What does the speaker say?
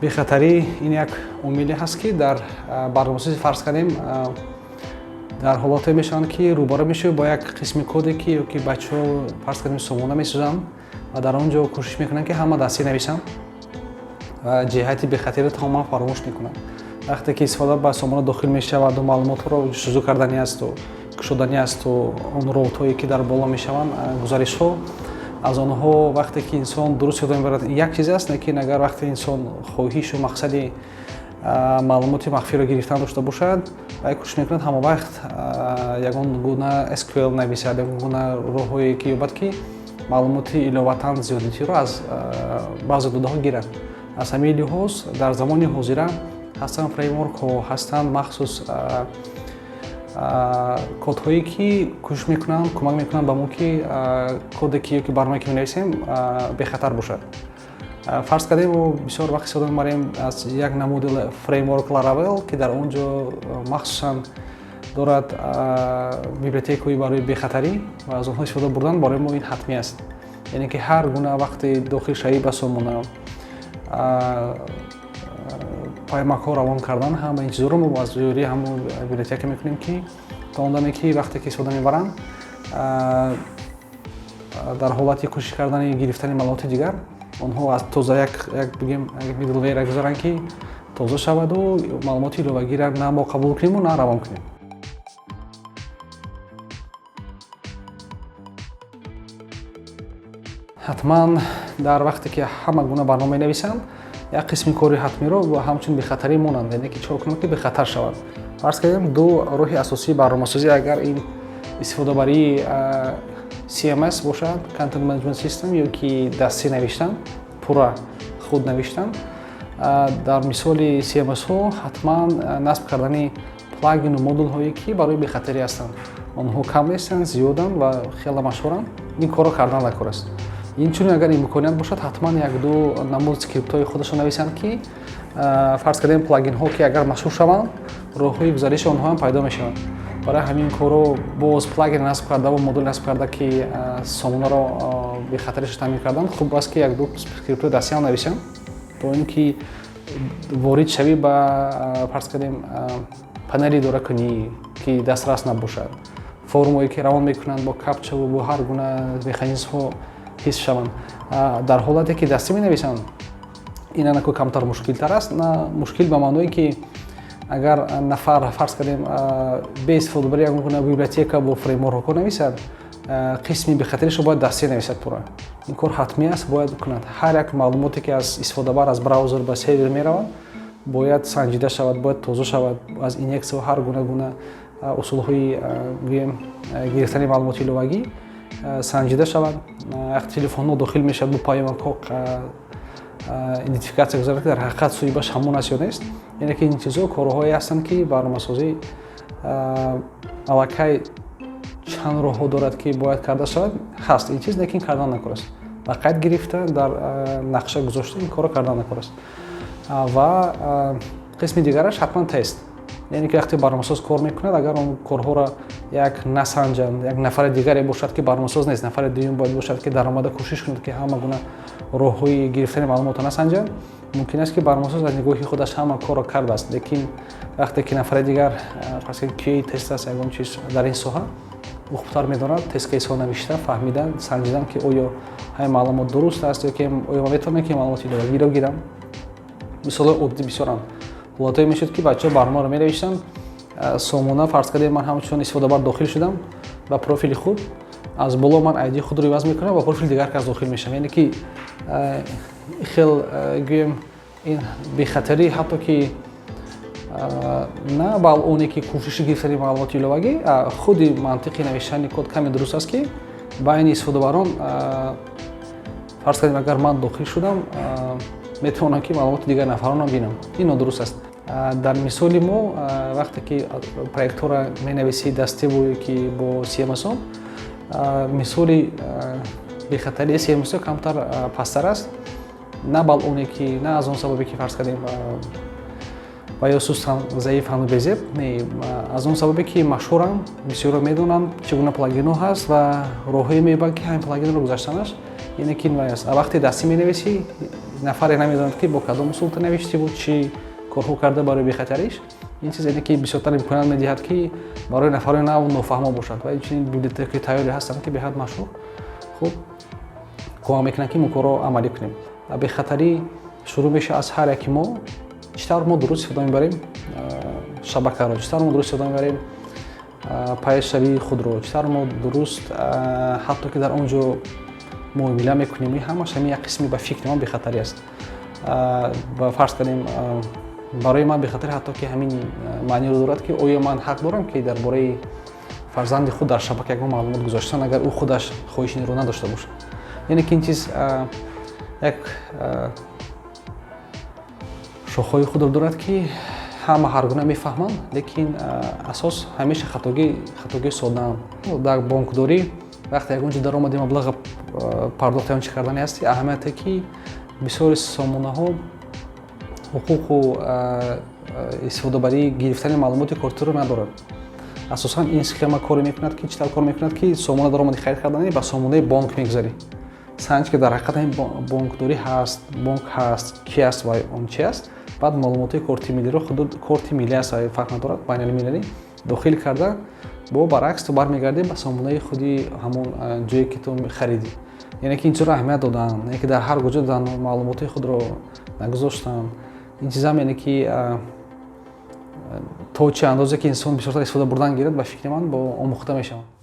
Бехатарӣ ин як омиле ҳаст, ки дар барномасозӣ, фарз кардем, дар ҳолатҳое мешаванд, ки рӯбарӯ мешавӣ бо як қисми коде, ки ё ки бачаҳо, фарз кардем, сомона месозанд ва дар он ҷо кӯшиш мекунанд, ки ҳама дастӣ нависанд ва ҷиҳати бехатариро тамоман фаромӯш мекунанд. Вақте ки истифода ба сомона дохил мешаваду маълумотҳоро ҷустуҷӯ кардани асту кушодани асту он роутҳое, ки дар боло мешаванд, гузаришҳо аз онҳо, вақте ки инсон дуруст ёдо мебарад, як чиз аст, лекин агар вақте инсон хоҳишу мақсади маълумоти махфиро гирифтан дошта бошад, вай кӯшиш мекунад ҳама вақт ягон гуна SQL нависад, ягон гуна роҳҳое ки ёбад, ки маълумоти иловатан зиёдатиро аз баъзе додаҳо гирад. Аз ҳамин лиҳоз дар замони ҳозира ҳастанд фреймворкҳо, ҳастанд махсус кодҳое, ки кӯшиш мекунанд, кӯмак мекунанд ба мо, ки коде ки ёки барномае ки менависем, бехатар бошад. Фарз кардем, мо бисёр вақт истифода мебарем аз як намуди фреймворк Laravel, ки дар он ҷо махсусан дорад библиотекаҳои барои бехатарӣ ва аз онҳо истифода бурдан барои мо ин ҳатмӣ аст. Яъне ки ҳар гуна вақте дохил шавӣ ба сомона, паёмакҳо равон кардан, ҳама ин чизҳоро мо аз ёрии ҳамон библиотека мекунем, ки то он даме ки вақте ки истифода мебаранд, дар ҳолати кӯшиш кардани гирифтани маълумоти дигар, онҳо аз тоза як бигем, як middleware гузаранд, ки тоза шаваду маълумоти иловагиро на мо қабул кунему, на равон кунем. Ҳатман дар вақте ки ҳама гуна барнома менависанд, як қисми кори ҳатмиро ҳамчун бехатарӣ монанд, яъне ки чӣ кунанд, ки бехатар шаванд. Фарз кардем, ду роҳи асосии барномасозӣ, агар ин истифодабарии CMS бошад, Content Management System, ё ки дастӣ навиштан, пурра худ навиштан. Дар мисоли CMS-ҳо ҳатман насб кардани плагину модулҳое, ки барои бехатарӣ ҳастанд. Онҳо кам нестанд, зиёданд ва хеле машҳуранд. Ин корро кардан лакор аст. Инчунин, агар имконият бошад, ҳатман якду намуд скриптҳои худашон нависанд, ки, фарз кардем, плагинҳо ки агар машҳур шаванд, роҳҳои гузариши онҳо ҳам пайдо мешаванд. Барои ҳамин корро боз плагин насб карда ва модул насб карда, ки сомонаро бехатаришро таъмин кардан, хуб аст, ки якду скриптҳои дастӣ ҳам нависанд, то ин ки ворид шавӣ ба, фарз кардем, панели идоракунӣ, ки дастрас набошад, формое ки равон мекунанд бо капчаву бо ҳар гуна механизмҳо ҳисб шаванд. Дар ҳолате ки дастӣ менависанд, ин анако камтар мушкилтар аст. На мушкил ба маъное, ки агар нафар, фарз кардем, бе истифодабари ягон гуна библиотека бо фреймворкҳо нависад, қисми бехатаришро бояд дастӣ нависад пурра. Ин кор ҳатмӣ аст, бояд кунад. Ҳар як маълумоте, ки аз истифодабар аз браузер ба сервер меравад, бояд санҷида шавад, бояд тоза шавад аз инъексия, ҳар гуна усулҳои, гӯем, гирифтани маълумоти иловагӣ санҷида шавад. Вақте телефонҳо дохил мешавад, бо паёмакҳо идентификатсия гузарад, ки дар ҳақиқат соҳибаш ҳамон аст ё нест. Яъне ки ин чизҳо корҳое ҳастанд, ки барномасозӣ аллакай чанд роҳҳо дорад, ки бояд карда шавад. Ҳаст ин чиз, лекин кардан накор аст. Ба қайд гирифта, дар нақша гузошта, ин корро кардан накор аст. Ва қисми дигараш ҳатман тест, яъне ки вақте барномасоз кор мекунад, агар он корҳоро як насанҷанд, як нафари дигаре бошад, ки барномасоз нест, нафари дуюм бояд бошад, ки даромада кӯшиш кунад, ки ҳама гуна роҳҳои гирифтани маълумотро насанҷад. Мумкин аст, ки барномасоз аз нигоҳи худаш ҳама корро кардааст, лекин вақте ки нафари дигар, фарз кунед, QA тест аст, ягон чиз дар ин соҳа ӯ хубтар медонад, тест кейсҳо навишта, фаҳмидан, санҷидан, ки оё ҳамин маълумот дуруст аст ё ки оё ман метавонам, ки маълумоти иловагиро гирам. Мисолҳои оддӣ бисёранд. Ҳолатҳое мешуд, ки бачаҳо барномаро менавиштанд, сомона, фарз кардем, ман ҳамчун истифодабар дохил шудам ба профили худ, аз боло ман айди худро иваз мекунам, ба профили дигар кас дохил мешавам. Яъне ки хел, гӯем, ин бехатарӣ, ҳатто ки на бал оне ки кӯшиши гирифтани маълумоти иловагӣ, худи мантиқи навиштани код каме дуруст аст, ки байни истифодабарон, фарз кардем, агар ман дохил шудам, метавонам, ки маълумоти дигар нафаронам бинам. Ин нодуруст аст. Дар мисоли мо, вақте ки проектҳоро менависӣ дастиву ки бо CMS, мисоли бехатарии CMS камтар пасттар аст, на бал оне ки, на аз он сабабе, ки, фарз кардем, ва ё сустанд, заифанду безеб, не, аз он сабабе, ки машҳуранд, бисёро медонанд, чӣ гуна плагинҳо ҳаст ва роҳҳое меёбанд, ки ҳамин плагинро гузаштанаш, яъне ки ин вай аст. Вақте дастӣ менависӣ, Нафаре намедонад, ки бо кадом усул ту навиштиву чӣ корҳо карда барои бехатариш. Ин чиз, яъне ки, бисёртар имконият медиҳад, ки барои нафарони нав нофаҳмо бошад. Ва инчунин библиотекаи тайёре ҳастанд, ки беҳад машҳур, хуб кӯмак мекунанд, ки мо корро амалӣ кунем. Бехатарӣ шурӯъ мешавад аз ҳар яки мо: чӣ тавр мо дуруст истифода мебарем шабакаро, чӣ тавр мо дуруст истифода мебарем пайшавии худро, чӣ тавр мо дуруст ҳатто ки дар он ҷо муомила мекунем. Ин ҳамаш ҳамин як қисми, ба фикри ман, бехатарӣ аст. Ва фарз кардем, барои ман бехатарӣ ҳатто ки ҳамин маъниро дорад, ки оё ман ҳақ дорам, ки дар бораи фарзанди худ дар шабака ягон маълумот гузоштан, агар ӯ худаш хоҳиши инро надошта бошад. Яъне ки ин чиз як шохҳои худро дорад, ки ҳама ҳар гуна мефаҳманд, лекин асос ҳамеша хатогии содаанд. Дар бонкдорӣ вақте ягон ҷо даромади, маблаға пардохт ягон чи кардани ҳастӣ, аҳамияте ки бисёри сомонаҳо ҳуқуқу истифодабарии гирифтани маълумоти кортиро надорад. Асосан ин схема коре мекунад, ки чӣ тавр кор мекунад, ки сомона даромади, харид кардани, ба сомонаи бонк мегузарӣ, санҷ, ки дар ҳақиқат ҳамин бонкдорӣ ҳаст, бонк ҳаст, ки аст ва он чи аст. Баъд маълумотҳои корти миллиро, худ корти миллӣ аст, фарқ надорад, байналмилалӣ, дохил карда, бо баръакс ту бармегардӣ ба сомонаи худи ҳамон ҷое, ки ту харидӣ. Яъне ки ин чизро аҳамият додаанд, яъне ки дар ҳар куҷо маълумотҳои худро нагузоштанд. Ин чизам, яъне ки, то чӣ андозе ки инсон бисёртар истифода бурдан гирад, ба фикри ман, бо омӯхта мешавад.